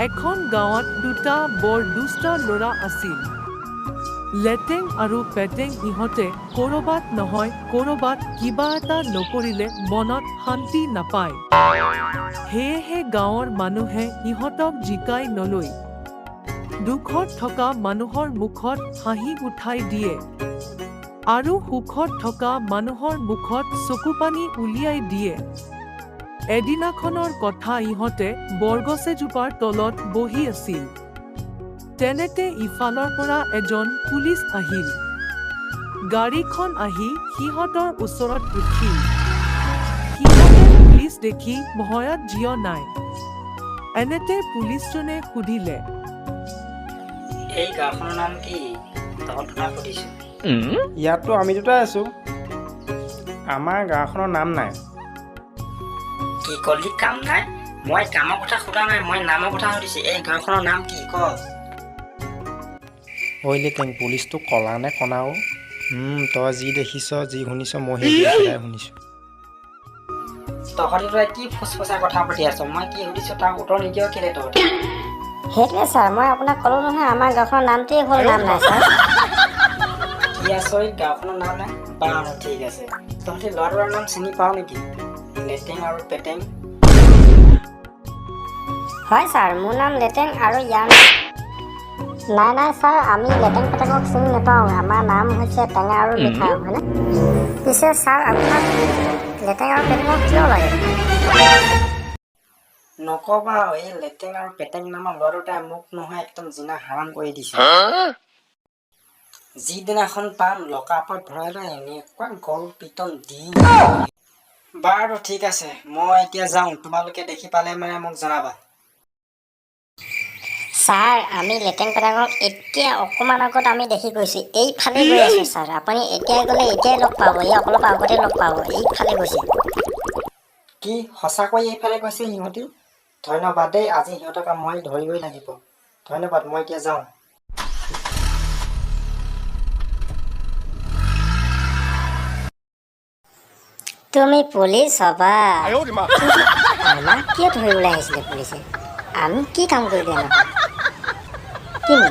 এখন গাঁৱত দুটা বৰ দুষ্ট ল'ৰা আছিল, লেটেং আৰু পেটেং। ইহঁতে ক'ৰবাত নহয় ক'ৰবাত কিবা এটা নকৰিলে মনত শান্তি নাপায়। সেয়েহে গাঁৱৰ মানুহে ইহঁতক জিকাই নলয়। দুখত থকা মানুহৰ মুখত হাঁহি উঠাই দিয়ে আৰু সুখত থকা মানুহৰ মুখত চকুপানী উলিয়াই দিয়ে। এদিনাখনৰ কথা, ইহঁতে বৰগছ এজোপাৰ তলত বহি আছিল। তেনেতে ইফালৰ পৰা এজন পুলিচ আহিল। গাড়ীখন আহি সিহঁতৰ ওচৰত ৰখিল। সিহঁতে পুলিচ দেখি ভয়ত জীয় নাই। এনেতে পুলিচজনে সুধিলে, এই গাঁওখনৰ নাম কি? তহঁত দুটাক সুধিছোঁ। ইয়াততো আমি দুটাই আছোঁ, আমাৰ গাঁওখনৰ নাম নাই। কি কলি, কাম নাই? মই কামৰ কথা সোধা নাই, মই নামৰ কথা সুধিছোঁ। এই গাঁওখনৰ নাম কি ক? ঐ লেটেং, পুলিচটো কলা নে কণা অ'? তই যি দেখিছ, যি শুনিছ, মই সেই একেটাই শুনিছোঁ। তহঁতে তই কি ফুচফুচাই কথা পাতি আছ? মই কি সুধিছোঁ তাৰ উত্তৰ নিদিয় কেলে তহঁতে? সেইটোৱে ছাৰ, মই আপোনাক ক'লো নহয়, আমাৰ গাঁওখনৰ নামটোৱেই হ'ল নাম নাই ছাৰ। কি আচৰিত, গাঁওখনৰ নাম নাই। বাৰু ঠিক আছে, তহঁতি ল'ৰাটোৰ নাম চিনি পাৱ নেকি, লেটেং আৰু পেটেং? হয় ছাৰ, মোৰ নাম লেটেং আৰু ইয়াৰ নাই। নাই ছাৰ, আমি লেটেং পেটেঙক চিনি নাপাওঁ। আমাৰ নাম হৈছে টেঙা আৰু মিঠা, হয়নে? পিছে ছাৰ, আপোনাক লেটেং আৰু পেটেঙক কিয় লাগে? নকবা আৰু, এই লেটেং আৰু পেটেং নামৰ ল'ৰা দুটাই মোক নহয় একদম জিনা হাৰাম কৰি দিছে। যিদিনাখন পাম লকাপত ভৰাই লৈ এনেকুৱা গল পিটন দিম। বাৰু ঠিক আছে, মই এতিয়া যাওঁ। তোমালোকে দেখি পালে মানে মোক জনাবা। ছাৰ, আমি লেটেং পেটেঙক এতিয়া অকণমান আগত আমি দেখি গৈছোঁ। এইফালে গৈ আছোঁ ছাৰ। আপুনি এতিয়াই গ'লে এতিয়াই লগ পাব, এই অলপ আগতে লগ পাব। এইফালে গৈছে। কি, সঁচাকৈ এইফালে গৈছে সিহঁতি? ধন্যবাদ দেই, আজি সিহঁতক মই ধৰিবই লাগিব। ধন্যবাদ, মই এতিয়া যাওঁ। তুমি পুলিচ হবা? আমাক কিয় ধৰিবলৈ আহিছিলে পুলিচে? আমি কি কাম কৰিলো এনেকুৱা কিনো?